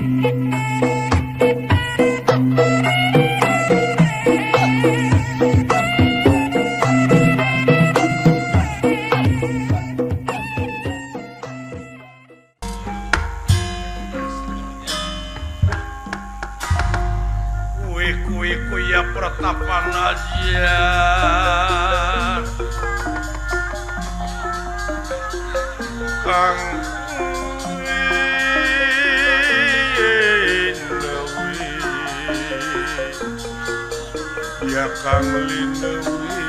Kuy-kuy pertapan aja Kang Linewi, ya Kang Linewi.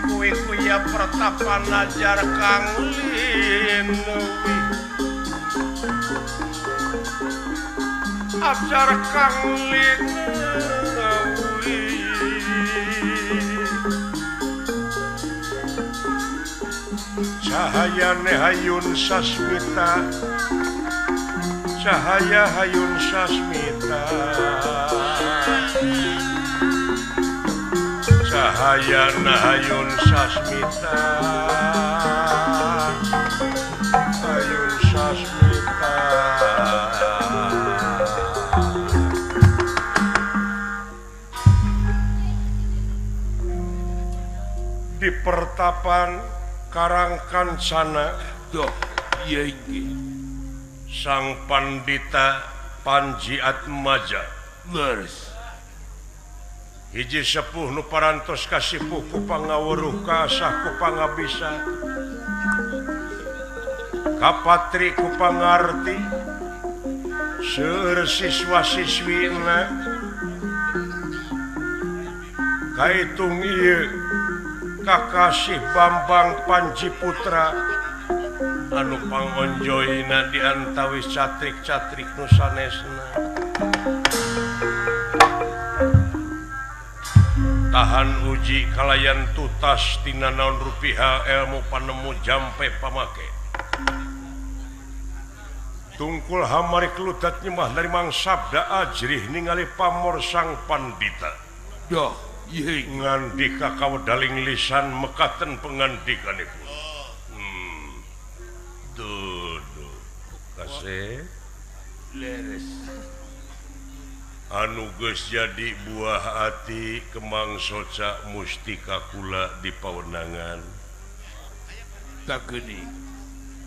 Kuy-kuy ya pertapan ajar Kang Linewi, ajar Kang Linewi. Cahayane hayun sasmita, cahaya hayun sasmita, cahayana hayun sasmita, hayun sasmita. Di pertapan Karangkancana doh ieu ge Sang Pandita Panji Atmaja leres hiji sepuh nu parantos kasipuh ku pangaweruh kaasah ku pangabisa kapatri ku pangarti seueur siswa-siswina kaitung ieu Kakasih Bambang Panji Putra anu pangonjoyna di antawis catrik-catrik nu sanesna. Tahan uji kalayan tutas tina naon rupiha ilmu panemu jampe pamake. Tungkul hamari keludat nyembah dari Mang Sabda ajrih ningali pamor sang pandita. Doh ngandika kawedaling lisan mekaten pengandikanipun. Duh, duh. Kasih leres. Anu geus jadi buah ati Kemang Soca Mustika kula di pawenangan. Takeuni.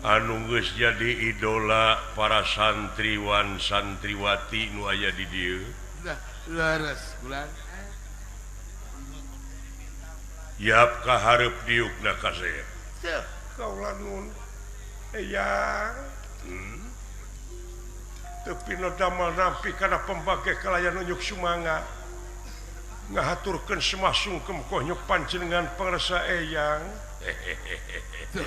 Anu geus jadi idola para santriwan santriwati nu aya di dieu. Leres kula. Yap kaharep diukna kasep. Teu kaula nun. Eyang. Teu pino damel nampi kana pembage kalayan unjuk sumanga. Ngahaturkeun semah sungkem koh nyuk panjenengan pangresa eyang. Tuh,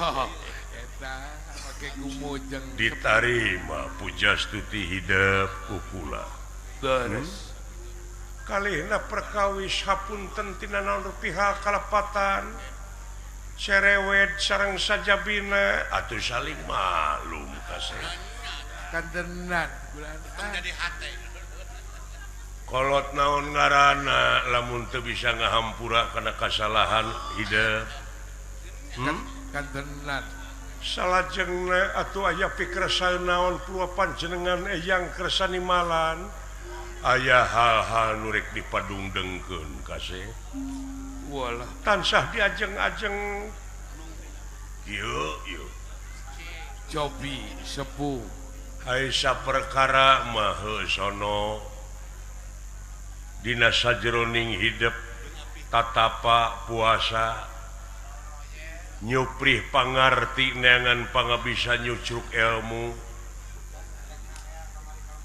eta make gumujeng. Ditarima pujastuti hidep ku kula. Leres. Kalihna perkawis hapunten tina naon rupiha kalepatan cerewet sareng sajabina atuh saling maklum kasih kantenan jadi hate kolot naon ngaranna lamun teu bisa ngahampura kana kasalahan hideung kantenan salajengna atuh aya pikersa naon pula panjenengan eyang kersa nimalan aya hal-hal nu rek dipadungdengkeun kasih walah tansah diajeng-ajeng kieu ieu cobi sepuh hai saperkara mah sono dina sajeroning hidep tatapa puasa nyuprih pangarti neangan pangabisa nyucruk ilmu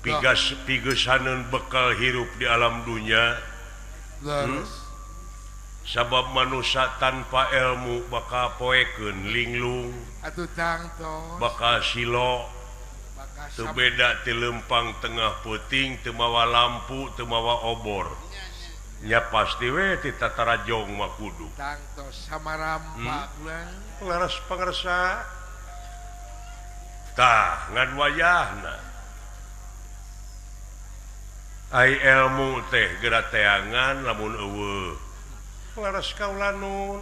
pigas pigesaneun bekal hirup di alam dunya. Sabab manusia tanpa ilmu bakal poekeun linglung bakal silo teu beda ti lempang tengah peuting teu mawa lampu teu mawa obor nya pasti we ti tatarajong mah kudu tangtos samarampa leres pangersa tah ngan wayahna ai ilmu teh geura teangan lamun eueuh leres kaula nun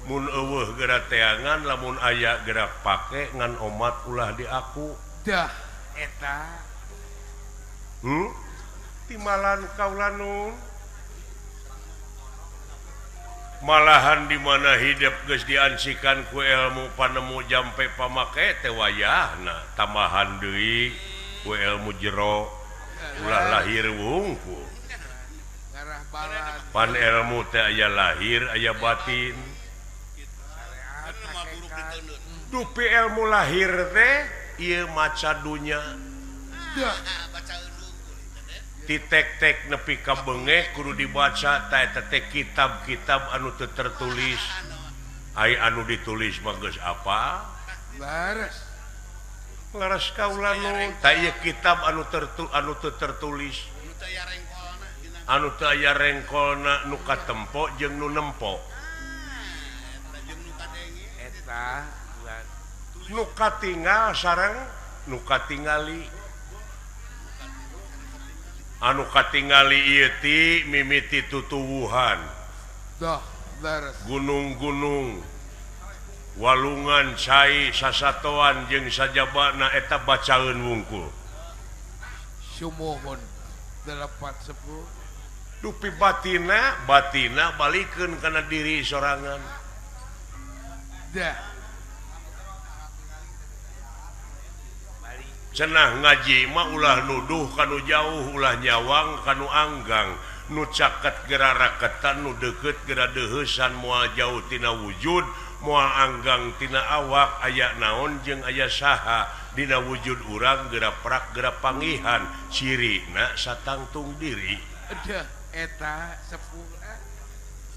Mun eueuh geura teangan lamun aya geura pake ngan omat ulah di aku. Dah eta. Timalan kaula nu. Malahan di mana hidup geus diansikan ku ilmu panemu jampe pamake teh wayahna tambahan deui ku ilmu jero ulah lahir wungkul. Pan ilmu teh aya lahir aya batin. Dupi ilmu lahir teh ieu maca dunya. Titek-tek nepi ka bengeh kudu dibaca ta eta teh kitab-kitab anu teu tertulis. Ai anu ditulis mah geus apa? Laras. Laras kaula nu ta ieu kitab anu anu teu tertulis. Anu teu aya rengkolna nu katempo jeung nu nempo. Eta nu katinggal sareng nu katingali. Anu katingali ieu ti mimiti tutuwuhan. Gunung-gunung, walungan cai sasatoan jeung sajabana eta bacaeun wungkul. Sumuhun delapat sepuh. Dupi batina, batina balikeun kana diri sorangan. Dah. Cenah ngaji mah ulah nuduh kanu jauh, ulah nyawang kanu anggang, nu caket gera raketan, nu deukeut gera deuheusan, moal jauh tina wujud, moal anggang tina awak, aya naon jeung aya saha dina wujud urang gera prak gera pangihan, cirina satangtung diri. Deuh eta sepuh.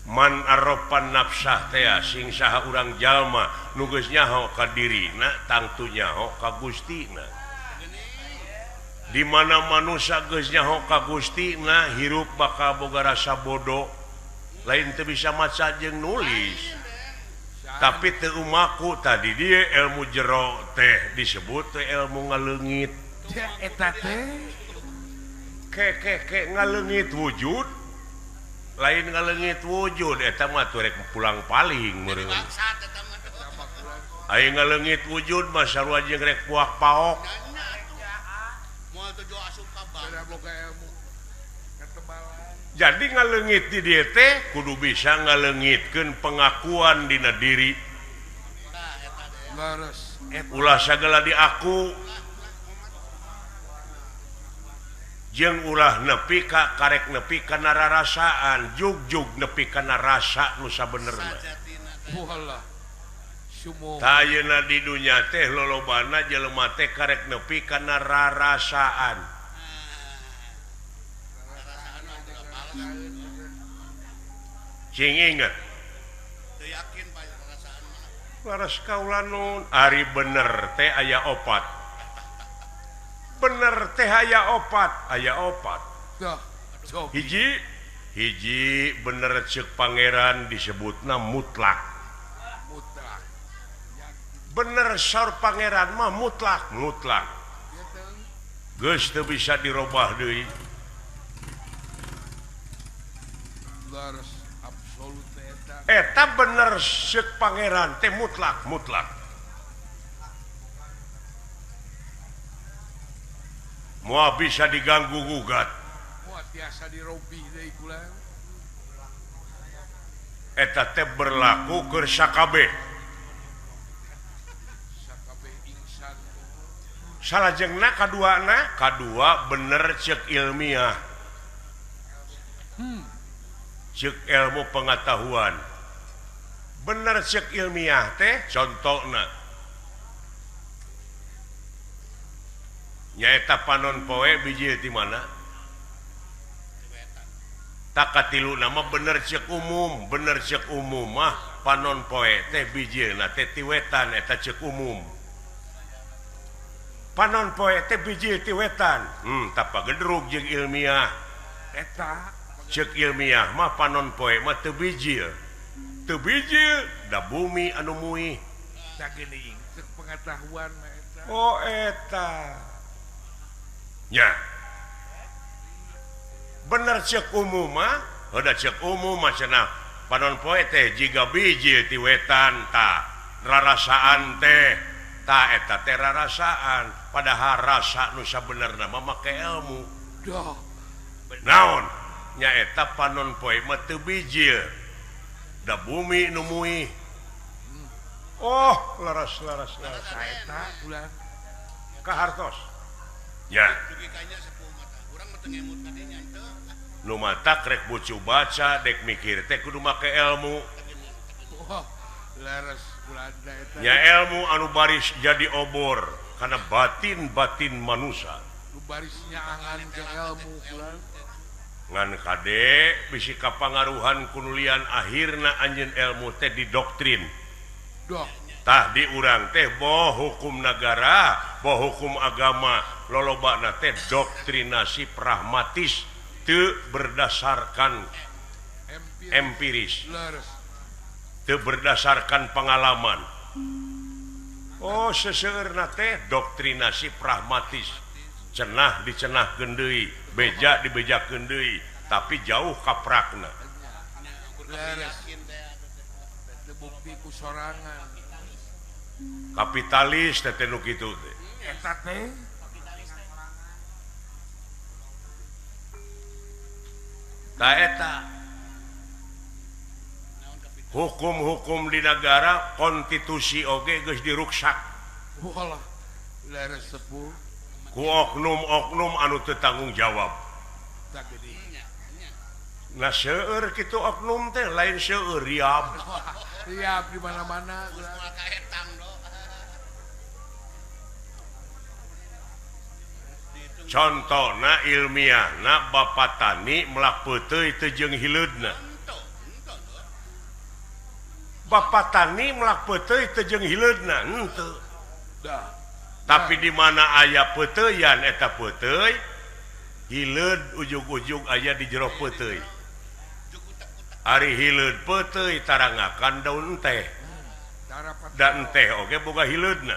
Man aropan nafsah teh sing saha urang jalma nu geus nyaho ka dirina tangtu nyaho ka Gustina. Di mana manusia geus nyaho ka Gustina hirup bakal boga rasa bodoh, lain teu bisa maca jeung nulis. Tapi teu umaku tadi dia ilmu jero teh disebut teh ilmu ngaleungit. Eta teh ke ke ke ngaleungit wujud, lain ngaleungit wujud eta mah tuh rek pulang paling meureun. Aya ngaleungit wujud mah sarua jeung rek puak paok. Jadi ngaleungit di dieu teh kudu bisa ngaleungitkeun pengakuan dina diri. Ulah sagala diaku jeung ulah nepi ka karek nepi kana rarasaan, jugjug nepi kana rasa nu sabenerna. Tah ayeuna di dunya teh lolobana jelema teh karek nepi kana rarasaan. Cing inget laras kaula nun ari bener teh aya opat. Bener teh aya opat, aya opat. Hiji hiji bener ceuk pangeran disebutna mutlak. Bener saur pangeran mah mutlak, mutlak. Geus teu bisa dirobah deui. Eta bener ceuk pangeran teh mutlak, mutlak. Moal bisa diganggu gugat. Moal tiasa dirobih deui kula. Eta teh berlaku keur sakabeh. Salajengna kaduana, kadua bener ceuk ilmiah. Ceuk ilmu pengetahuan. Bener ceuk ilmiah teh contona nyaeta panon poe biji di mana? Tak katilu nama bener ceuk umum, bener ceuk umum mah panon poe teh bijilna teh ti wetan eta ceuk umum. Panon poe teh bijil ti wetan. Tapa gedrug jeung ilmiah. Eta ceuk ilmiah mah panon poe mah teu bijil. Teu bijil da bumi anu muih. Tah geuning ceuk pengetahuan mah eta. Oh eta. Nya. Bener ceuk umum mah, heuda ceuk umum mah cenah Panon poe teh jiga bijil ti wetan ta rarasaan teh ta eta teh rarasaan padahal rasa nu sabenerna mah make ilmu. Duh. Naon nyaeta panon poe mah teu bijil da bumi nu muih. Oh laras laras laras eta ulah kahartos ya nu matak rek bucu baca dek mikir teh kudu make ilmu. Laras Belanda eta nya ilmu anu baris jadi obor kana batin-batin manusia. Nu barisnya angan ke ilmu ulah ngan kade bisi kapangaruhan kunulian akhirna anjeun ilmu teh didoktrin. Tah di urang teh boh hukum negara boh hukum agama lolobana teh doktrinasi pragmatis teu berdasarkan empiris, teu berdasarkan pengalaman. Oh seseueurna teh doktrinasi pragmatis, cenah dicenahkeun deui, beja dibejakeun deui, tapi jauh kaprakna. Kapitalis teh nu kitu teh. Eta teh ta eta hukum-hukum di negara konstitusi oge geus diruksak. Walah, leres sepuh. Ku oknum-oknum anu teu tanggung jawab. Nah seueur kitu oknum teh lain seueur riab. Riab di mana-mana. Contohna ilmiahna Bapak Tani melak peuteuy teu jeung hileudna. Bapak Tani melak peuteuy teu jeung hileudna henteu. Tapi di mana aya peuteuyan eta peuteuy hileud ujug-ujug aya di jero peuteuy. Ari hileud peuteuy tarangakan daun teh. Dan teh oge boga hileudna.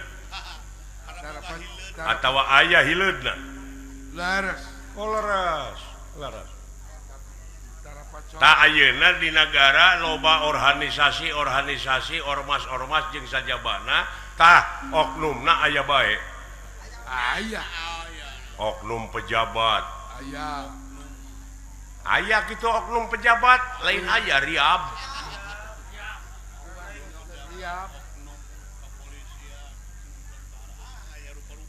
Atawa aya hileudna. Laras. Oh laras, laras. Tak ayeuna di nagara loba organisasi-organisasi ormas-ormas jeung sajabana tah oknumna aya bae. Aya. Oknum pejabat. Aya. Aya kitu oknum pejabat, lain aya riab. Riab.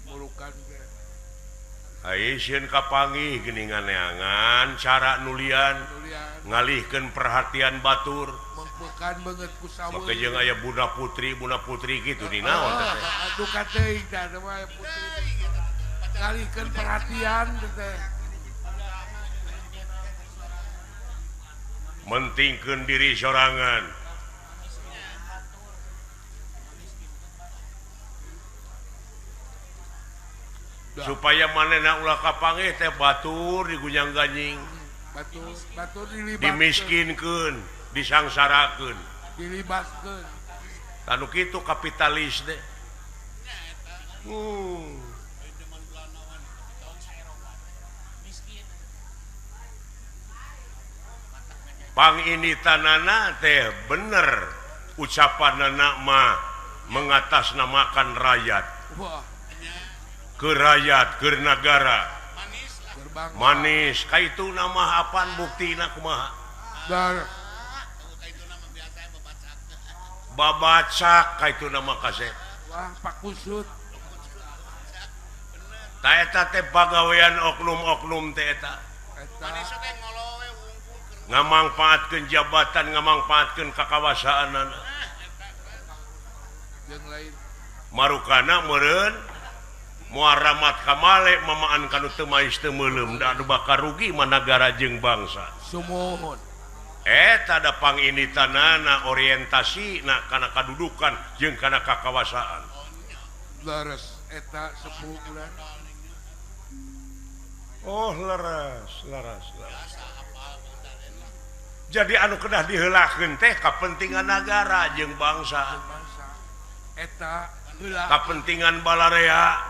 Mulukan Aisyah kapanggih geuningan neangan cara nulian ngalihkeun perhatian batur mengpekan banget ku saweuh. Make jeung aya Bunda Putri, Bunda Putri kitu di naon teh. Aduh kateuing tah mah putri. Ngalihkeun perhatian teh. Mentingkeun diri sorangan. Supaya manehna ulah kapanggih teh batur digunyang-ganjing. Batur, batur dilibatkeun. Dimiskinkeun, disangsarakeun. Dilibaskeun. Tanu kitu kapitalis teh. Pang ini tanana teh bener ucapanana mah mengatasnamakan rakyat. Wah. Ke rakyat, ke negara. Manis, ka itu nama apaan buktina kumaha? Babacak ka itu nama kasep. Wah, Pak Kusut. Ta eta teh pagawean oknum-oknum teh eta. Ngamangpaatkeun jabatan, ngamangpaatkeun kakawasaanana. Marukana meureun muaramat kamale mamaan kanu teu mais teu meuleum da anu bakal rugi mah nagara jeung bangsa. Sumuhun. Eta da panginitanana orientasina kana kadudukan jeung kana kakawasaan. Leres eta sepuh bulan. Oh leres, leres, leres. Jadi anu kedah diheulakeun teh kapentingan nagara jeung bangsa. Eta heula kapentingan balarea.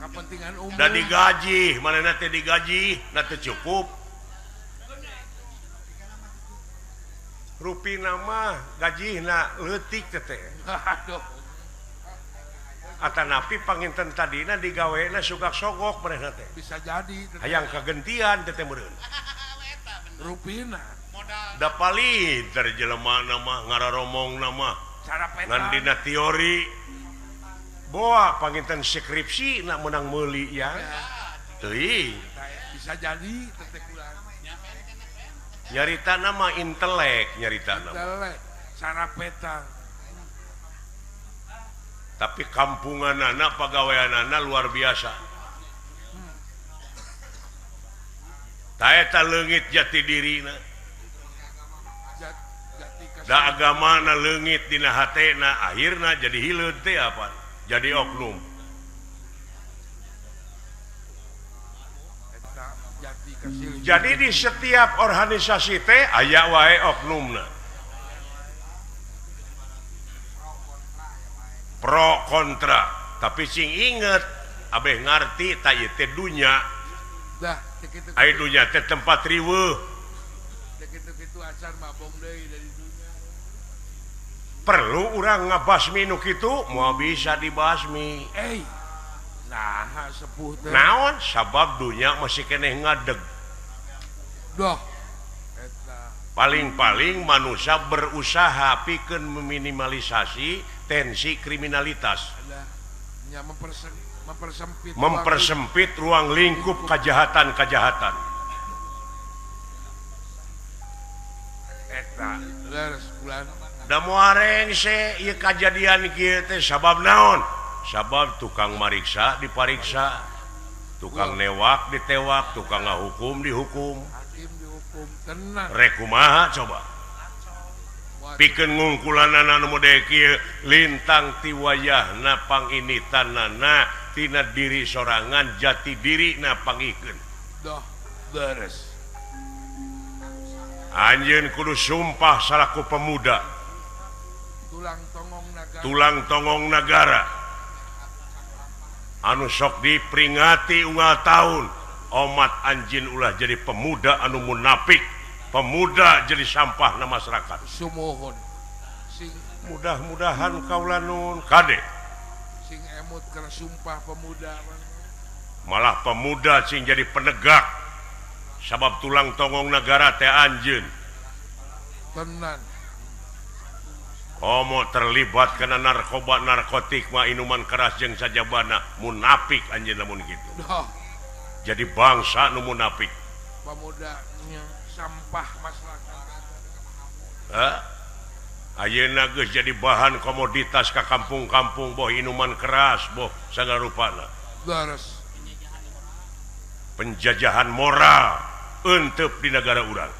Kepentingan umum. Da digaji, manehna teh digaji, na teu cukup. Rupina mah gajihna leutik teh. Aduh. Atanapi panginten tadina digawena sugak sogok manehna teh. Bisa jadi teh. Hayang kagentian teh meureun. Rupina. Da palinter jelema mah ngararomongna mah. Ngan dina teori boa panginten skripsi na menang meuli ya. Teuing. Bisa jadi teh kurang. Nyarita nama intelek, nyarita nama intelek, sarapeta. Tapi kampungan anak, pagawean anak luar biasa. Taeta leungit jati dirina. Da agamana leungit dina hatena, akhirna jadi hileud teh apa? Jadi oknum. Jadi di setiap organisasi teh aya wae oknumna. Pro kontra, tapi sing inget abeh ngarti ta ieu teh dunya. Ai dunya teh tempat riweuh. Perlu urang ngabasmi nu kitu moal bisa dibasmi. Nah, sepuh teh. Naon sabab dunya masih keneh ngadeg. Doh. Eta. Paling-paling manusia berusaha pikeun meminimalisasi tensi kriminalitas. Nya mempersempit mempersempit ruang lingkup kejahatan-kejahatan. Eta leres bulan. Da moal rengse ieu kajadian kieu teh sabab naon? Sabab tukang mariksa dipariksa, tukang newak ditewak, tukang ngahukum dihukum. Hakim dihukum tenang. Rek kumaha coba? Pikeun ngungkulanana nu model kieu lintang ti wayahna panginitanana tina diri sorangan jati dirina pangikeun. Doh, beres. Anjeun kudu sumpah salaku pemuda. Tulang tongong nagara. Tulang tongong nagara. Anu sok diperingati unggal tahun omat anjin ulah jadi pemuda anu munafik, pemuda jadi sampah na masyarakat. Sumuhun. Sing mudah-mudahan kaula nun kade sing emut kana sumpah pemuda, malah pemuda sing jadi penegak sabab tulang tongong negara teh anjeun. Tenan. Komo terlibat kena narkoba narkotik mah inuman keras jeung sajabana munafik anjeun lamun kitu. Jadi bangsa nu munafik. Pemudanya sampah masyarakat. Hah? Ayeuna geus jadi bahan komoditas ka kampung-kampung boh inuman keras boh sagala rupana. Leres. Penjajahan moral eunteup di negara urang.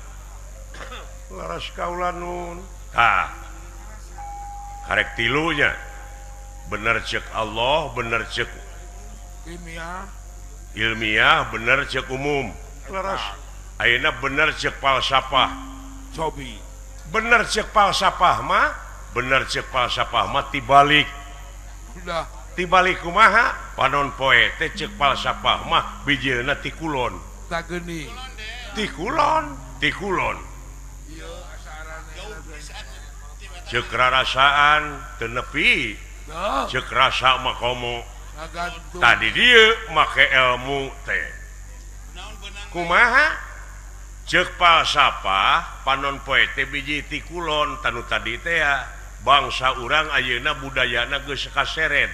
Laras kaula nun. Tah. Karek tilunya bener cek Allah, bener cek ilmiah, ilmiah bener cek umum. Laras ayeuna bener cek falsafah. Cobi. Bener cek falsafah mah, bener cek falsafah mah tibalik. Udah. Tibalik kumaha? Panon poe teh cek falsafah mah bijeuna ti kulon. Tageni. Ti kulon, ti kulon. Cek rarasaan teu nepi, cek rasa mah komo. Tadi dieu make ilmu teh. Kumaha? Cek falsafah panon poe teh biji ti kulon tanu tadi teh bangsa urang ayeuna budayana geus kaseret.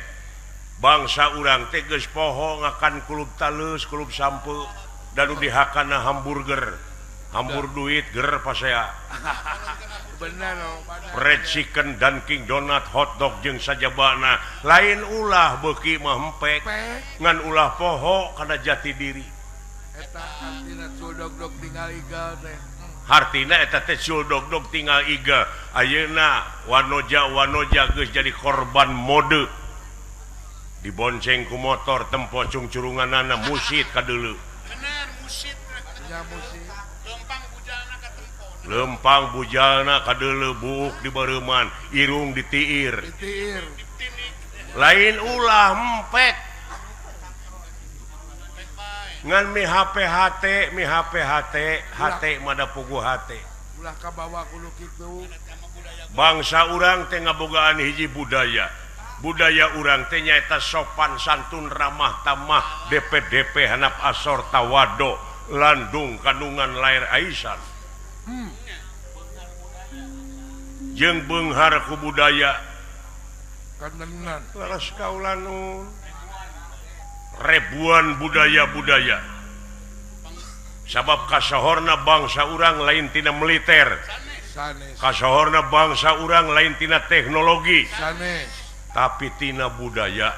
Bangsa urang teh geus poho ngakan kulub talus, kulub sampe, dan nu dihakana hamburger. Hambur duit ger pasea. Bener. Fried chicken, Dunkin Donut, hotdog jeung sajabana. Lain ulah beuki mah hempek, ngan ulah poho kana jati diri. Eta hartina cul dog-dog tinggal igal teh. Hartina eta teh cul dog-dog tinggal igal. Ayeuna wanoja-wanoja geus jadi korban mode. Dibonceng ku motor tempo cungcurunganana musit ka deuleu. Bener musit. Nya musit. Lempang bujalna kadeuleu buuk di bareuman, irung ditiir. Ditiir. Lain ulah empek. Ngan mi HP HT, mi HP HT, HT mah da puguh HT. Ulah kabawa kudu kitu. Bangsa urang teh ngabogaan hiji budaya. Budaya urang teh nyaeta sopan santun ramah tamah DPDP hanap asor tawado landung kandungan lair aisan. Jeung beunghar ku budaya kantenan leres kaula nu ribuan budaya-budaya. Sabab kasohorna bangsa urang lain tina militer. Kasohorna bangsa urang lain tina teknologi. Tapi tina budaya.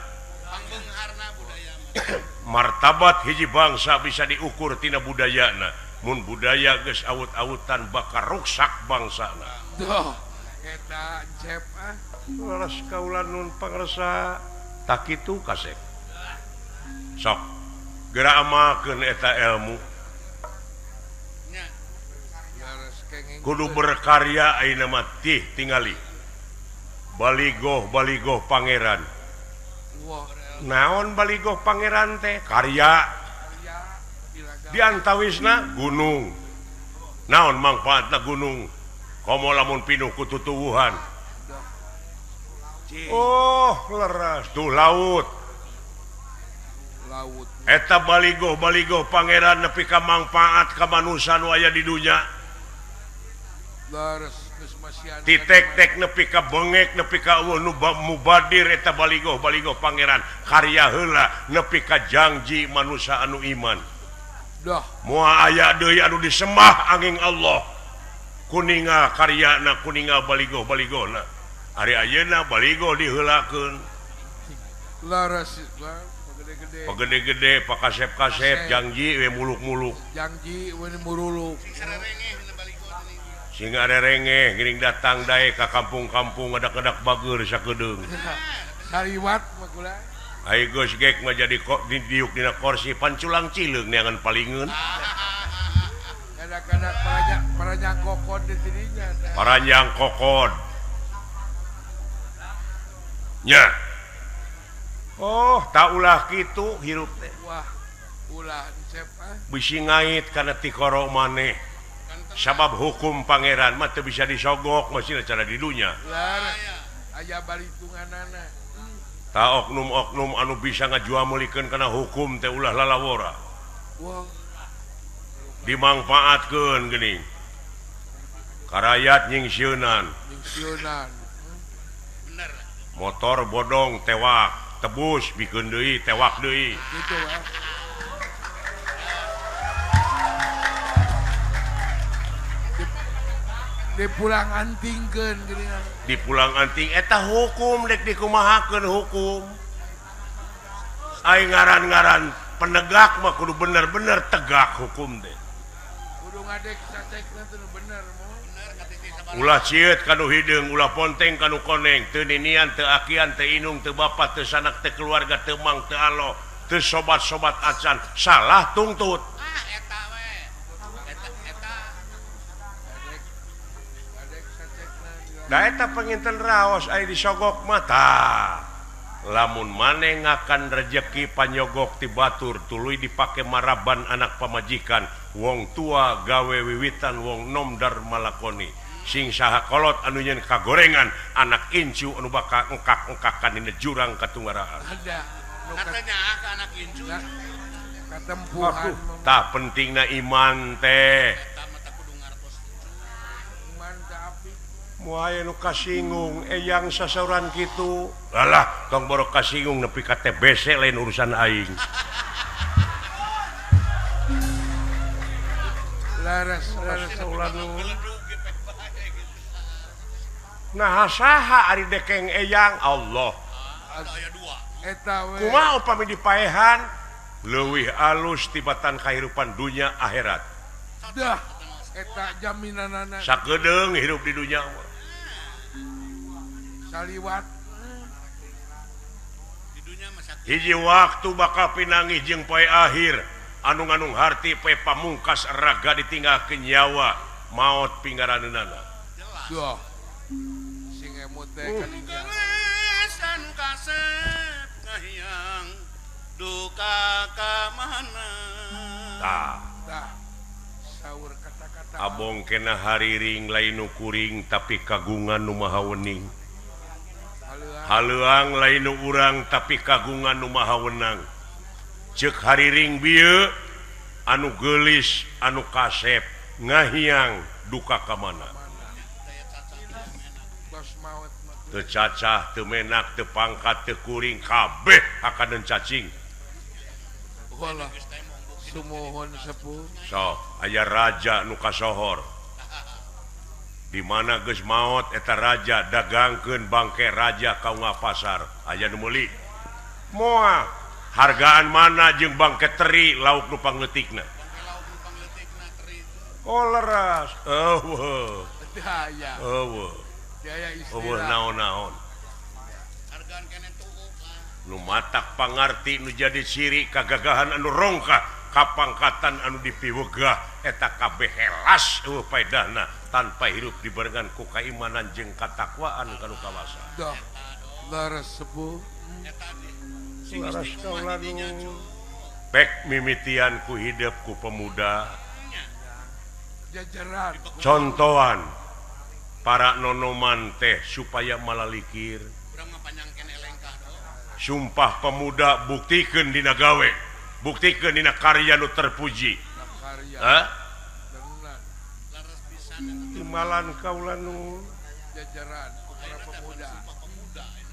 Martabat hiji bangsa bisa diukur tina budayana. Mun budaya geus awut-awutan bakal ruksak bangsana. Duh, eta cep ah. Leres kaula nun pangresa tak kitu kasep. Sok geura amalkeun eta ilmu. Kudu berkarya ayeuna mah tih tingali. Baligoh baligoh pangeran. Naon baligoh pangeran teh? Karya. Di antawisna gunung. Naon mangfaatna gunung? Komo lamun pinuh ku tutuwuhan. Oh, leres tuh laut. Laut. Eta baligoh baligoh pangeran nepi ka mangfaat ka manusa nu aya di dunya. Titek-tek nepi ka bengek nepi ka eueuh nu mubadir eta baligoh baligoh pangeran karya heula nepi ka jangji manusa anu iman. Dah moal aya deui anu disembah angin Allah kuninga karyana kuninga baligoh baligohna. Ari ayeuna baligoh diheulakeun. Leres pagede-gede pakasep-kasep jangji we muluk-muluk. Jangji we muruluk. Sing arerengeh geuning datang dae ka kampung-kampung ngadak-ngadak bager sakedeung. Sariwat mah kula. Ai geus gek mah jadi kok didiuk dina kursi panculang cileung neangan palingeun. Kadak-kadak paranjang kokod di dirinya. Paranjang kokod. Nya. Oh, tak ulah kitu hirup teh. Wah, ulah cep ah. Bisi ngait kana tikoro maneh. Sabab hukum pangeran mah teu bisa disogok masih cara di dunya. Aya baritunganana. Ta oknum-oknum anu bisa ngajual-meulikeun kana hukum teh ulah lalawora. Dimangfaatkeun geuning. Karayat nyingsieunan. Nyingsieunan. Bener. Motor bodong tewak, tebus bikeun deui tewak deui. Kitu ah. Dipulang antingkeun geuningan. Dipulang anting eta hukum rek dikumahakeun hukum. Ai ngaran-ngaran penegak mah kudu bener-bener tegak hukum teh. Kudu ngadek sacekna teh bener moh. Ulah cieut ka nu hideung, ulah ponteng ka nu koneng, teu ninian, teu akian, teu inung, teu bapa, teu sanak, teu keluarga, teu mang, teu alo, teu sobat-sobat acan, salah tungtut. Ah eta we. Eta eta. Da eta panginten raos aya disogok mata. Lamun maneh ngakan rejeki panyogok ti batur tuluy dipake maraban anak pamajikan, wong tua gawe wiwitan wong nom darmalakoni. Sing saha kolot anu nyeun kagorengan, anak incu anu bakal engkak-engkakan dina jurang katunggaraan. Katanya ka anak incu. Katempuhan. Tah pentingna iman teh. Moal anu kasinggung eyang sasauran kitu. Alah, tong borok kasinggung nepi ka TBC lain urusan aing. Laras laras ulah. Nah saha ari dekeng eyang Allah. Eta we. Kumaha upami dipaehan leuwih alus tibatan kahirupan dunya akhirat. Dah eta jaminanana. Sakedeung hirup di dunya mah. Saliwat. Di dunya mah sakitu. Hiji waktu bakal pinanggih jeung poe akhir anu nganung harti poe pamungkas raga ditinggalkeun nyawa maot pinggaraneunana. Duh. Sing emut teh kadinya. Anu kasep kahiyang duka ka mana. Tah. Tah. Saur kata-kata. Abong kena hariring lain nu kuring tapi kagungan nu maha wening. Haleuang lain nu urang tapi kagungan nu maha wenang. Ceuk hariring bieu anu geulis anu kasep ngahiang duka ka mana. Teu cacah, teu menak, teu pangkat, teu kuring kabeh hakaneun cacing. Walah. Sumuhun sepuh. So, aya raja nu kasohor. Di mana geus maot eta raja dagangkeun bangke raja ka unggal pasar. Aya nu meuli. Moal hargaan mana jeung bangke teri lauk nu pangeutikna. Oh leras. Eueuh. Daya. Eueuh. Daya istilah. Eueuh naon-naon. Hargaan keneh tuuk. Nu matak pangarti nu jadi ciri kagagahan anu rongkah. Kapangkatan anu dipiwegah eta kabeh helas eueuh paedahna tanpa hirup dibarengan ku kaimanan jeung katakwaan ka nu kawasa. Dah leres sepuh. Leres kaula nu pek mimitian ku hidup ku pemuda. Jajaran. Contohan para nonoman teh supaya malalikir. Sumpah pemuda buktikeun dina gawe. Buktikeun dina karya nu terpuji. Hah? Timalan kaula nu jajaran para pemuda.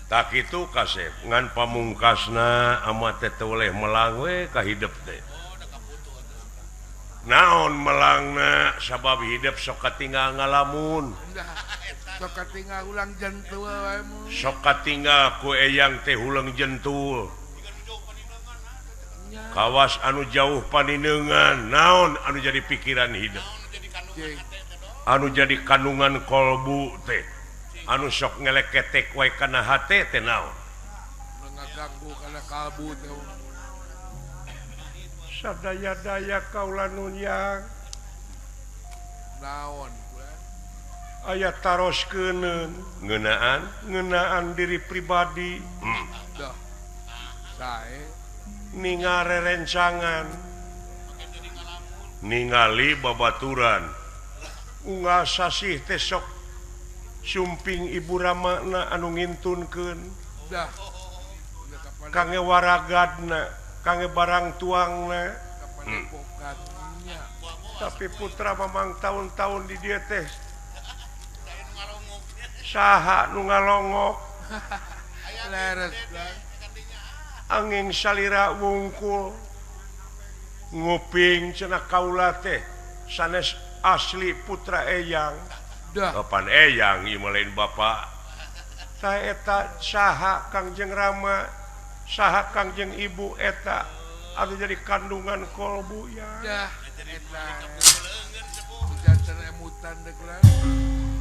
Tak kitu kasep ngan pamungkasna amat teh teu oleh melang we ka hidep teh. Naon melangna sabab hidep sok katinggal ngalamun. Sok katinggal ulang jentul wae mun. Sok katinggal ku eyang teh ulang jentul. Kawas anu jauh paninengan naon anu jadi pikiran hidup anu jadi kandungan kolbu teh anu sok ngeleketek wae kana hate teh naon ngaganggu kana kalbu teh sadaya-daya kaula nu yang naon aya taroskeun ngeunaan ngeunaan diri pribadi dah sae ningare rencangan ningali babaturan unggal sasih teh sok sumping ibu ramana anu ngintunkeun dah kange waragadna kange barang tuangna tapi putra mamang tahun-tahun di dieu teh saha nu ngalongok leres angin salira wungkul nguping cenah kaula teh sanes asli putra eyang. Dah. Kapan eyang ieu mah lain bapa. Tah eta saha Kangjeng Rama, saha Kangjeng Ibu eta anu jadi kandungan kolbu ya. Dah eta. Janten emutan deuk lah.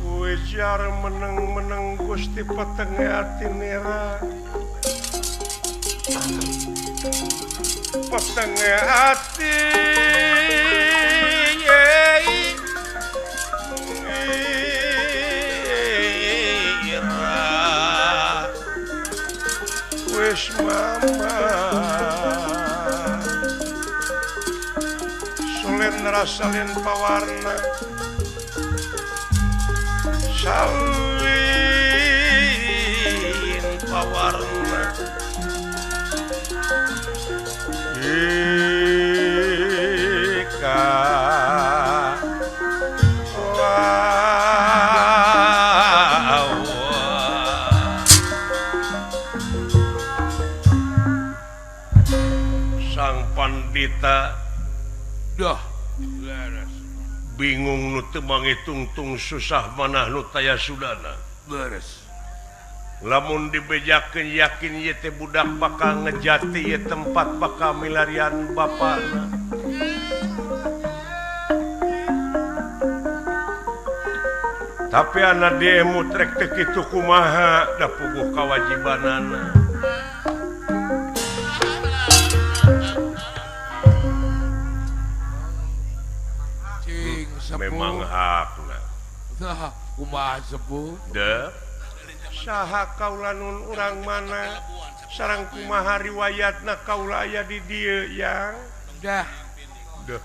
Ujar meneng-meneng Gusti petenge atinera. Petenge ati ira wis mama solen rasalin pawarna salin pawarna Ika Sang pandita dah bingung nu teu mangitungtung susah manah nu taya sudana. Leres. Lamun dibejakeun yakin ieu teh budak bakal ngejati ieu tempat bakal milarian bapana. Tapi anak diemut rek teu kitu kumaha da puguh kawajibanana. Cing sepuh. Memang hakna. Tah kumaha sepuh? Deuh. Saha kaula nun urang mana sareng kumaha riwayatna kaula aya di dieu yang dah deuh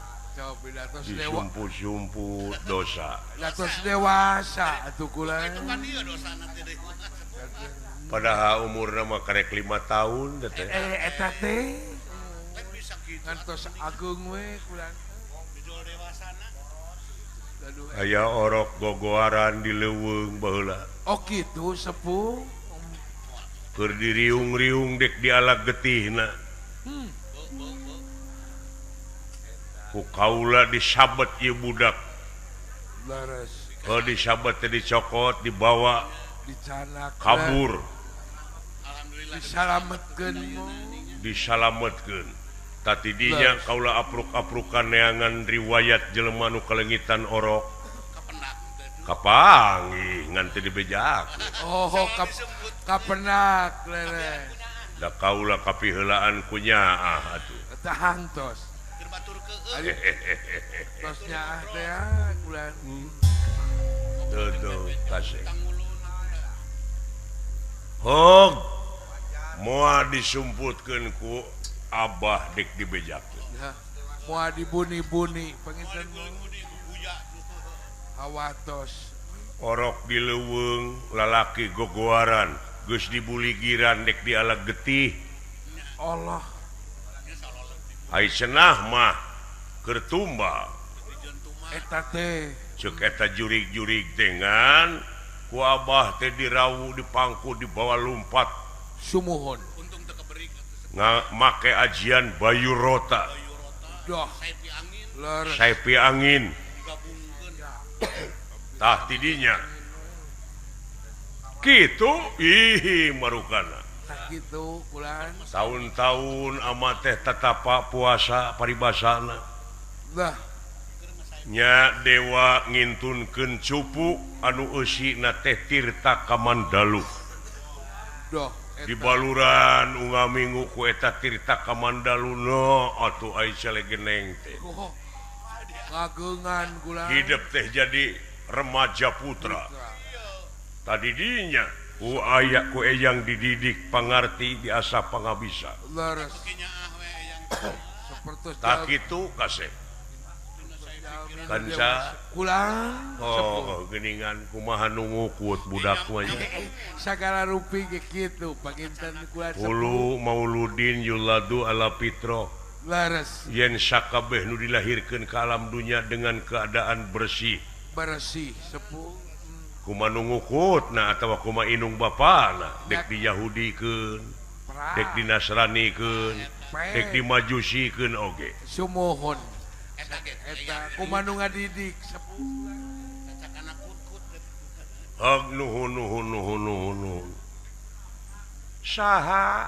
Disumput-sumput dosa. Tos dewasa atuh kula. Padahal umurna mah karek 5 tahun teh. Eta teh. Ngantos ageung we kula. Aya orok gogoaran di leuweung baheula. Oh kitu sepuh. Keur diriung-riung dek dialag getihna. Ku kaula disabet ieu budak. Leres. Oh disabet teh dicokot dibawa dicanak kabur. Alhamdulillah disalametkeun. Disalametkeun. Tadi dinya kaula apruk-aprukan neangan riwayat jelema nu kalengitan orok. Kapanggih ngan teu dibejakeun. Oh, kapenak lele. Da kaula kapiheulaan ku nyaah atuh. Tahan tos. Tos nyaah teh kula. Duh, kasih. Hog moal disumputkeun ku Abah dek dibejakeun. Moal dibuni-buni panginten hawatos. Orok di leuweung lalaki gogoaran geus dibuligiran dek dialag getih. Allah. Ai cenah mah keur tumbal. Eta teh ceuk eta jurig-jurig teh ngan ku Abah teh dirawu dipangku dibawa lumpat. Sumuhun. Make ajian Bayu Rota. Saipi angin. Tah tidinya. Kitu ih marukana. Kitu kulan. Tahun-tahun ama teh tatapa puasa paribasana. Lah. Nya dewa ngintunkeun cupu anu eusina teh Tirta Kamandalu. Doh. Di baluran unggal minggu ku eta Tirta Kamandalu no atuh ai celegeneng teh. Kageungan kula. Hidup teh jadi remaja putra. Tadi dinya ku aya ku eyang dididik pangarti diasah pangabisa. Leres. Tak kitu kasep. Kanca kulang. Oh, geuningan kumaha nu ngukut budak mah nya. Sagala rupi ge kitu panginten kula. Ulu mauludin yuladu ala fitro. Leres. Yen sakabeh nu dilahirkeun ka alam dunya dengan keadaan bersih. Bersih sepuh. Kumaha nu ngukutna atawa kumaha indung bapana dek di Yahudikeun, dek di Nasranikeun, dek di Majusikeun oge. Sumuhun. Eta kumaha nu ngadidik sepuh. Hog nuhun nuhun nuhun nuhun nuhun. Saha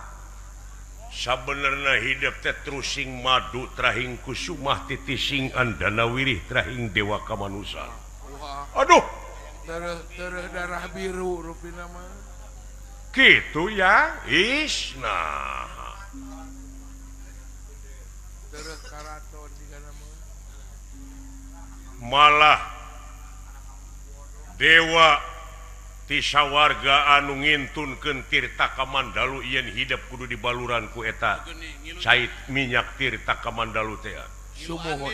sabenerna hidup teh trusing madu trahing kusumah titising andana wirih trahing dewa kamanusa. Aduh, darah darah biru rupina mah. Kitu ya, is nah. Darah karaton digana mah. Malah dewa tisawarga anu ngintunkeun Tirta Kamandalu yen hidup kudu dibaluran ku eta cai minyak Tirta Kamandalu teh. Sumuhun.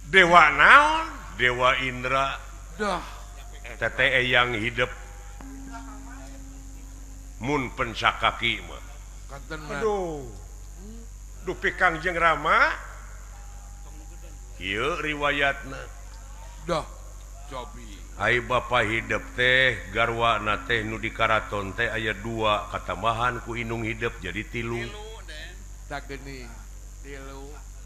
Dewa naon? Dewa Indra. Dah. Tete eyang hidup mun pencakaki mah. Aduh. Dupi Kangjeng Rama. Ieu riwayatna. Dah. Cobi. Ai bapa hidup teh garwana teh nu di karaton teh aya 2 katambahan ku indung hidup jadi 3. Tak geuning. 3.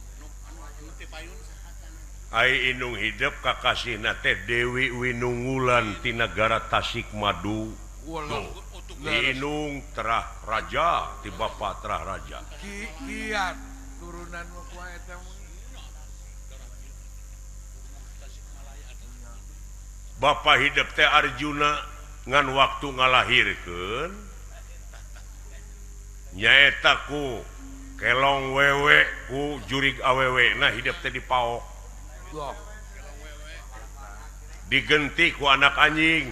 Ai indung hidup kakasihna teh Dewi Winungulan ti nagara Tasikmadu. Di indung terah raja ti bapa terah raja. Kiat turunan mah kumaha eta mah. Bapa hidup teh Arjuna ngan waktu ngalahirkeun nyaeta ku kelong wewe ku jurig awewe nah hidup teh dipaok. Digenti ku anak anjing.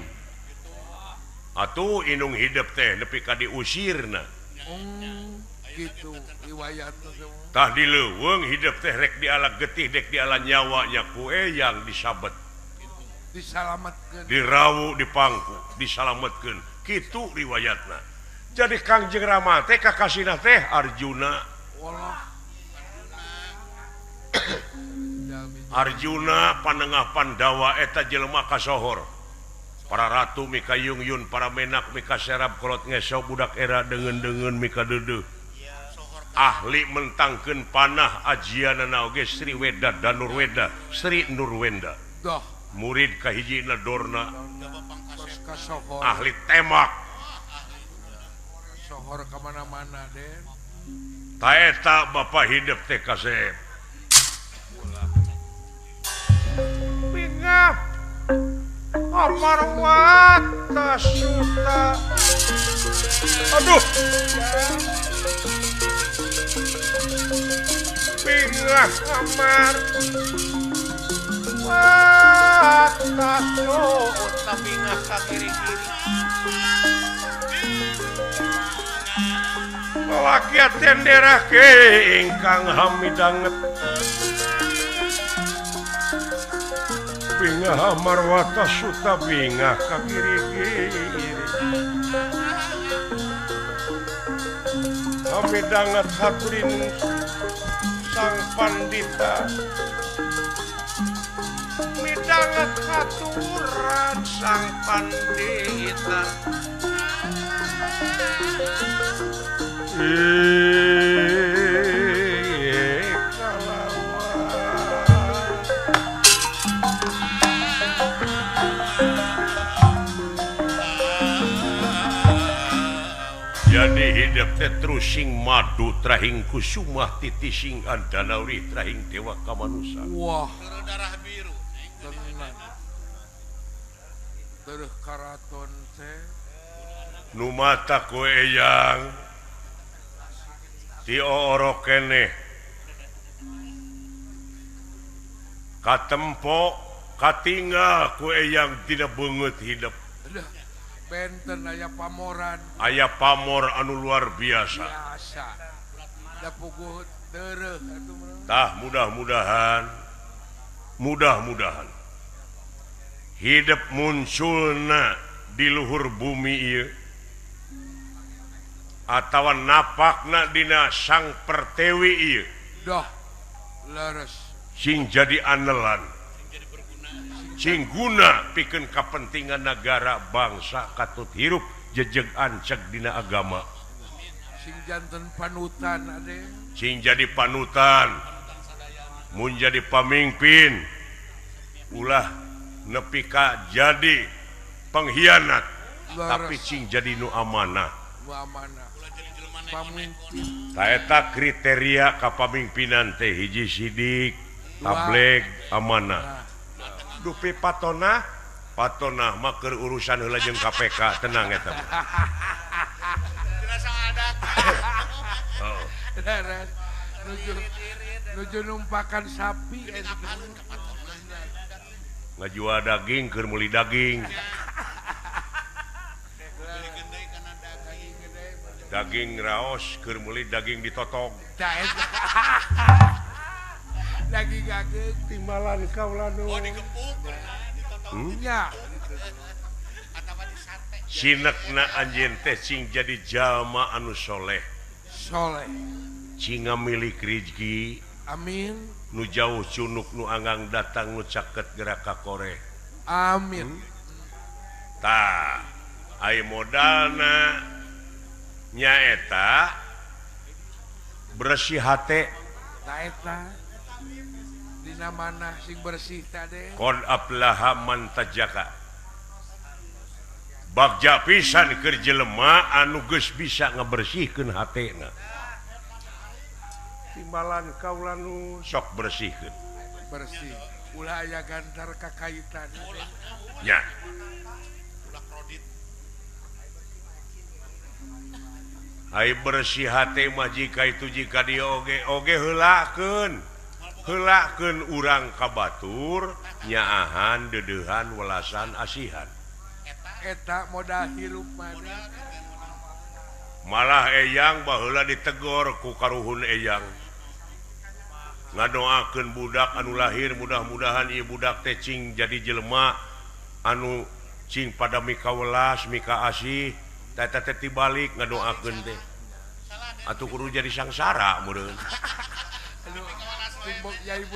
Atuh indung hidup teh nepi ka diusirna. Gitu riwayat tah di leuweung hidup teh rek diala getih dek diala nyawa nya ku eyang disabet disalametkeun dirawu dipangku disalametkeun kitu riwayatna. Jadi Kangjeng Rama teh kakasihna teh Arjuna. Arjuna panengah Pandawa eta jelema kasohor. Para ratu mika yung-yun, para menak mika serap kolot ngeso budak era deungeun-deungeun mika deudeuh. Ahli mentangkeun panah ajianana oge Sri Weda Danurweda, Sri Nurwenda. Murid kahijina Dorna. Ahli tembak. Sohor ka mana-mana Den. Ta eta bapa hidup teh kasep. Bingah Amarwata Suta. Aduh. Bingah Amar Wata Suta bingah ka kiri-kiri. Lalakian tenderah ke ingkang hamidanget. Bingah Amarwata Suta bingah ka kiri-kiri. Hamidanget haturin sang pandita. Midanget haturan sang pandita. Jadi hidup teh terusing madu trahing kusumah titising andanauri trahing dewa kamanusa. Wah, darah biru. Terus karaton teh. Nu mata ku eyang ti oorok keneh. Katempo katinggal ku eyang tidak beungeut hidup. Benten aya pamoran. Aya pamor anu luar biasa. Biasa. Da puguh tereuh atuh. Tah mudah-mudahan hidup munculna di luhur bumi ieu atawa napakna dina sang pertewi ieu. Dah leres. Sing jadi anelan. Sing guna pikeun kapentingan negara bangsa katut hirup jejeg anceg dina agama. Sing janten panutan ade. Sing jadi panutan. Mun jadi pamimpin ulah nepi ka jadi pengkhianat, tapi sing jadi nu amanah. Nu amanah. Pamimpin. Ta eta kriteria kapamimpinan teh hiji sidik, tableg, amanah. Dupi patonah, patonah mah keur urusan heula jeung KPK, tenang eta mah. Oh. Nuju numpakan sapi ngajual daging keur meuli daging. Daging raos keur meuli daging ditotong. Daging ageng timbalan kaula nu. Oh digepuk ditotong. Nya. Atawa disate. Sinekna anjeun teh sing jadi jalma anu soleh. Soleh. Cing ngamilik rezeki. Amin. Nu jauh cunuk nu anggang datang nu caket gerak ka koreh. Amin. Tah, ai modalna nyaeta bersih hate. Ta eta. Dina manah sing bersih tade. Qad aflaha man tajaka. Bagja pisan keur jelema anu geus bisa ngabersihkeun hatena. Timbalan kaula nu sok bersihkeun. Bersih. Ulah aya gantar kakaitan. Nya. Ulah krodit. Ai bersih hate mah jika itu jika dia oge oge heulakeun. Heulakeun urang ka batur nyaahan deudeuhan welasan asihan. Eta modal hirup maneh. Malah eyang baheula ditegor ku karuhun eyang. Ngadoakeun budak anu lahir mudah-mudahan ieu budak teh cing jadi jelema anu cing pada mika welas mika asih teh teh tibalik ngadoakeun teh. Atuh kudu jadi sangsara meureun.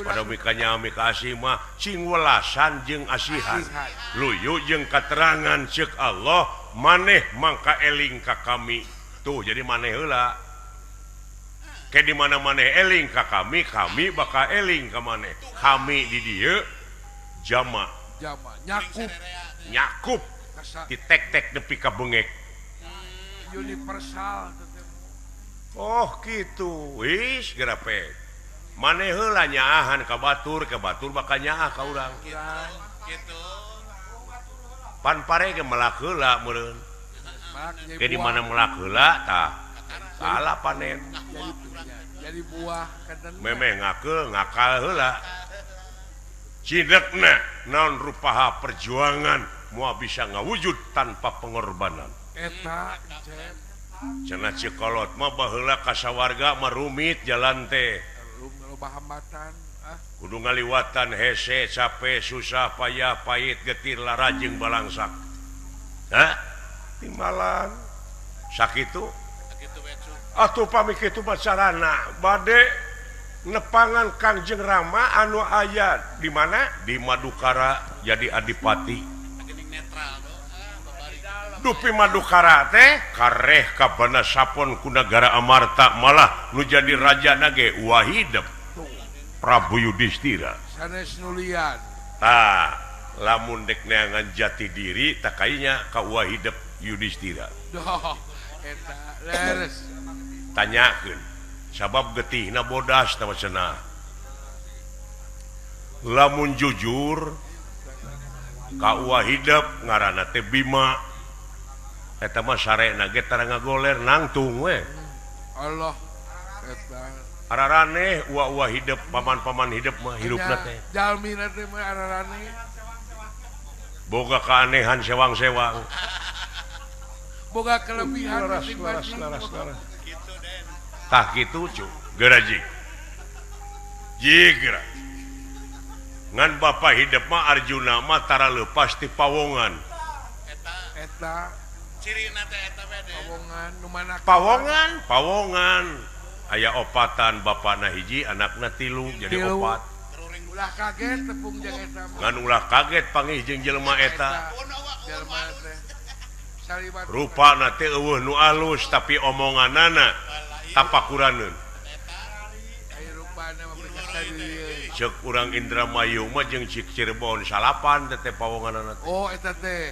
Pada mikanya mika asih mah cing welasan jeung asihan. Luyu jeung katerangan ceuk Allah maneh mangka eling ka kami. Tuh jadi maneh heula. Ke di mana maneh eling ka kami, kami bakal eling ka maneh. Kami di dieu jama. Jama nyakup. Nyakup ditek-tek nepi ka bengek. Universal. Oh kitu. Wis gerape. Maneh heula nyaahan ka batur bakal nyaah ka urang. Kitu. Pan pare ge melak heula meureun. Ke di mana melak heula tah salah panen. Jadi buah memeh ngakeul ngakal heula. Cidekna naon rupaha perjuangan moal bisa ngawujud tanpa pengorbanan. Eta cenah Cikolot mah baheula ka sawarga mah rumit jalan teh. Loba hambatan ah. Kudu ngaliwatan hese capek susah payah pahit getir larajeng balangsak. Hah? Timbalan sakitu atuh pami kitu mah carana bade nepangan Kangjeng Rama anu aya di mana di Madukara jadi adipati. Dupi Madukara teh kareh ka Banasapon ku nagara Amarta malah nu jadi raja nage Wahidep Prabu Yudhistira sanes nulian. Tah lamun dek neangan jati diri tak kayaknya ka Wahidep Yudhistira. Doh eta leres. Tanyakeun sabab getihna bodas tah cenah. Lamun jujur ka Wahidep ngaranna teh Bima. Eta mah sarena ge tara ngagoler nangtung we. Allah eta araraneh uwa-uwa hidep paman-paman hidep mah hirupna teh. Jalmina teh mah araraneh. Boga keanehan sewang-sewang. Boga kelebihan masing-masing. Tah kitu cu, geura jig. Jig geura. Ngan bapa hidep mah Arjuna mah tara leupas ti pawongan. Eta cirina teh eta we deh. Pawongan nu mana? Pawongan, pawongan. Aya opatan bapana hiji, anakna tilu, jadi opat. Ulah kaget tepung jeung eta. Ngan ulah kaget panggih jeung jelema eta. Jelema teh. Rupana teh eueuh nu alus tapi omonganana tapakuraneun. Ceuk urang Indramayu mah jeung cik Cirebon salapan teh teh pawonganana teh. Oh eta teh.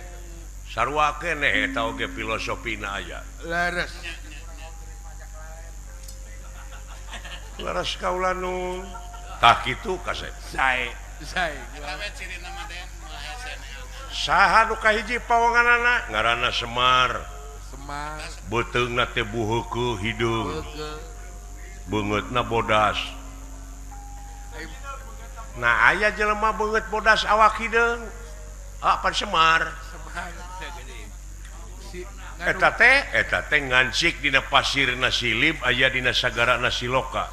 Sarua keneh eta oge filosofina aya. Leres. Leres kaula nu. Tah kitu kasep. Sae, sae. Saha nu kahiji pawonganana? Ngaranna Semar. Semar. Beuteungna teh buheukeul hideung. Beungeutna bodas. Nah aya jelema beungeut bodas awak hideung. Ah pan Semar. Eta teh ngancik dina pasir nasilib aya dina sagara nasiloka.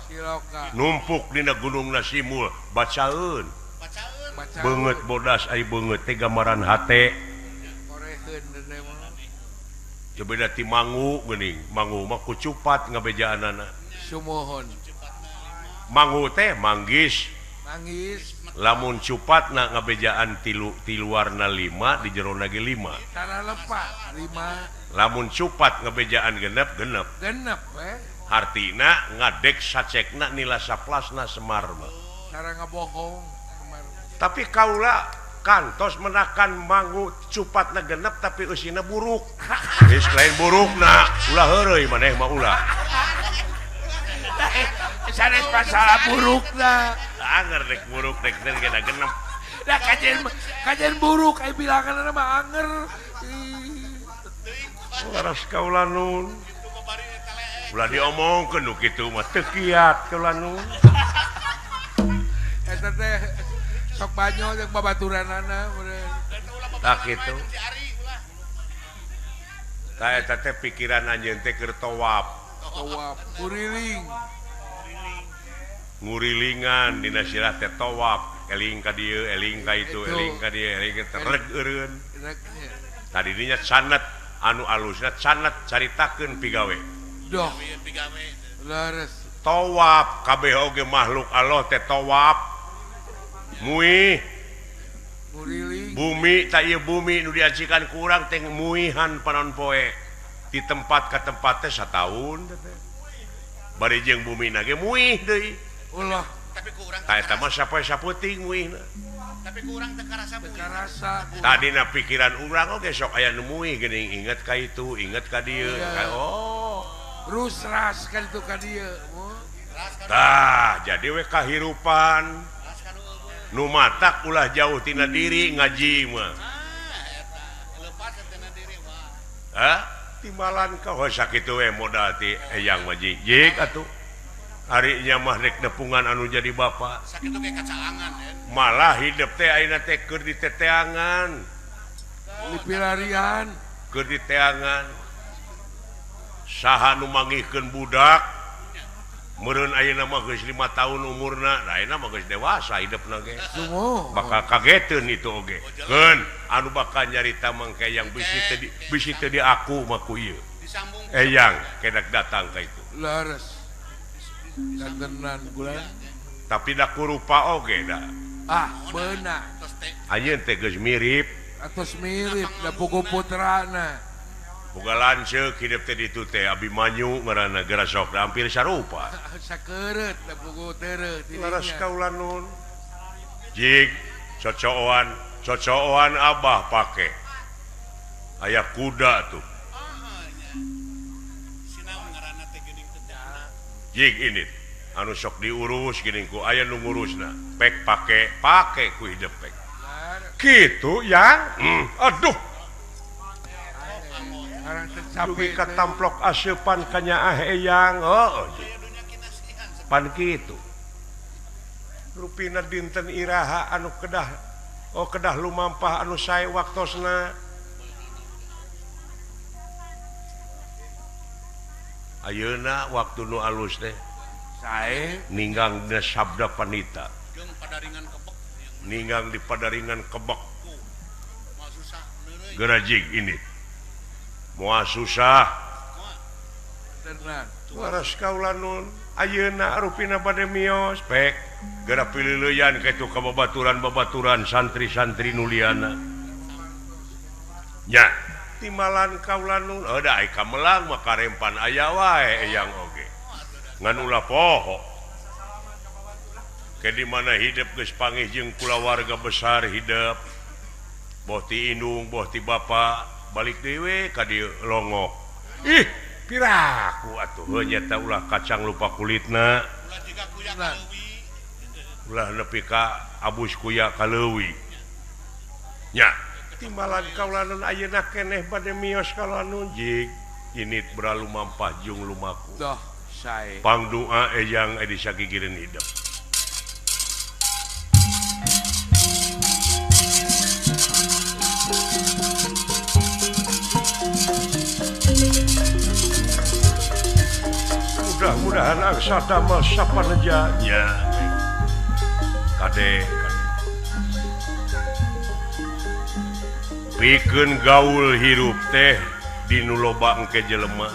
Numpuk dina gunung nasimul bacaeun. Beungeut bodas ai beungeut teh gambaran hate. Coba ti mangu geuning, mangu mah kucupat ngabejaanana. Sumuhun. Mangu teh manggis. Manggis. Lamun cupatna ngabejaan tilu ti luarna 5 di jerona ge 5. Tara lepat 5. Lamun cupat ngabejaan genep genep. Genep we. Hartina ngadek sacekna nila saplasna Semar mah. Tara ngabohong Semar. Tapi kaula kantos menakan mangu cupatna genep tapi eusina buruk. Geus lain burukna, ulah heureuy maneh mah ulah. Sanes masalah burukna. Anger rek buruk rek teh gena genep. Lah kajen buruk ai bilanganna mah anger. Laras kaula nun. Ulah diomongkeun nu kitu mah teu kiat kaula nun. Eta teh sok banyol jeung babaturanana meureun. Tah kitu. Tah eta teh pikiran anjeun teh keur tawaf. Tawaf nguriling. Ngurilingan dina sirah teh tawaf, eling ka dieu, eling ka itu, eling ka dieu, eling ka reg eureun. Tadi dinya sanad anu alusna sanad caritakeun pigawe. Doh. Leres. Tawaf kabeh oge makhluk Allah teh tawaf. Muih bumi tak ieu bumi nu diajikan ku urang teh muihan panon poe di tempat ka tempat teh sataun teh. Bari jeung bumi na ge muih deui. Ulah. Tapi ku urang tah eta mah sapoe saputing muihna. Tapi ku urang teu karasa muih. Karasa. Tadina pikiran urang oge sok aya nu muih geuning inget ka itu, inget ka dieu. Oh. Rusras ka ditu ka dieu. Tah, jadi we kahirupan nu matak ulah jauh tina diri ngaji mah. Hah? Timbalan ka heuh sakitu we modal ti eyang mah jig atuh. Ari nya mah rek nepungan anu jadi bapa. Sakitu ge kacaangan. Malah hidup teh ayeuna teh keur diteteangan. Dipilarian keur diteangan. Saha nu mangihkeun budak meureun ayeuna mah geus 5 tahun umurna, da ayeuna mah geus dewasa hidupna ge. Bakal kageteun itu oge. Keun anu bakal nyarita mangke yang bisi teu diaku mah ku ieu. Eyang kedak datang ka itu. Leres. Dantenan gula. Tapi da kurupa oge da. Ah, beuna. Anjeun teh geus mirip. Atos mirip da pugu putrana. Boga lanceuk hidup teh ditu teh Abimanyu ngaranna geura sok hampir sarupa. Sakeureut da pugu teureuh ti dinya. Leres kaula nun. Jig cocoan, cocoan abah pake. Aya kuda tuh. Jig ini anu sok diurus geuning ku aya nu ngurusna. Pek pake, pake ku hidup pek. Kitu yang aduh. Dugi ka tamplok aseupan ka nyaah eyang. Oh, pan kitu. Rupina dinten iraha anu kedah oh kedah lumampah anu sae waktosna. Ayeuna waktu nu alus teh sae ninggang dina sabda panita. Ninggang di padaringan kebek. Geura jig ini. Moal susah. Waras kaula nun ayeuna rupina bade mios pek geura pilileuyan ka itu ka babaturan-babaturan santri-santri nu liana. Nya timbalan kaula nun heuh da ai kamelang mah karempan aya wae eyang oge. Ngan ulah poho. Ke di mana hidup geus pangih jeung kulawarga besar hidup. Boh ti indung, boh ti bapa, balik deui we ka dieu longok. Ih, piraku atuh heuh nyata ulah kacang lupa kulitna. Ulah nepi ka abus kuya ka leuwi. Nya, timbalan kaula nun ayeuna keneh bade mios kaula nun jig init beralumampah jung lumaku. Doh, sae. Pangdoa eyang edi sagigireun hidup. Mudah-mudahan angsa damel sapaneja nya. Kade pikeun gaul hirup teh di nu loba engke jelema.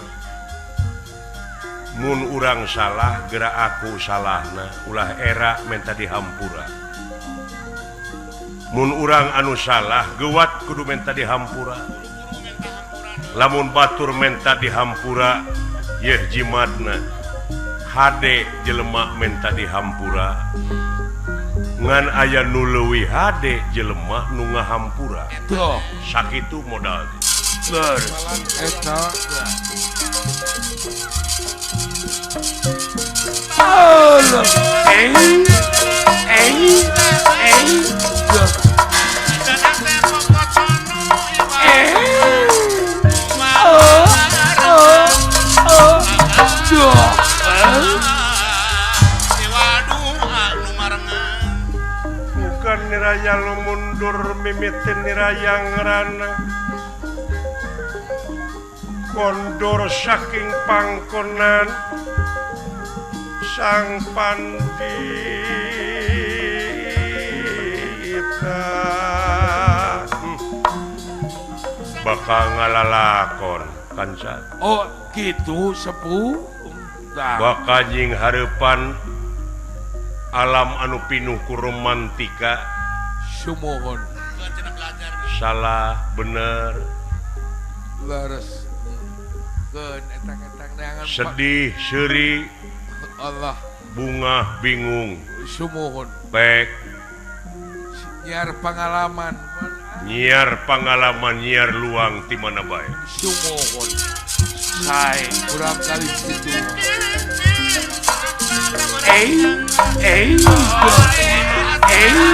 Mun urang salah geura aku salahna, ulah era menta dihampura. Mun urang anu salah geuwat kudu menta dihampura. Lamun batur menta dihampura yeuh jimatna. Hade jelema menta dihampura. Ngan aya nu leuwih hade jelema nu ngahampura. Tuh, sakitu modal. Eta. Allah. Bukan niraya lu mundur mimitin niraya ngerana. Kondor saking pangkonan sang pandita. Bakal ngalalakon kanca. Oh gitu sepuh. Bakal jeung hareupan alam anu pinuh ku romantika. Sumuhun. Salah bener. Leres. Sedih seuri Allah bungah bingung sumuhun pek nyiar pengalaman nyiar luang ti mana bae sumuhun sae kurang kali kitu eh eh eh.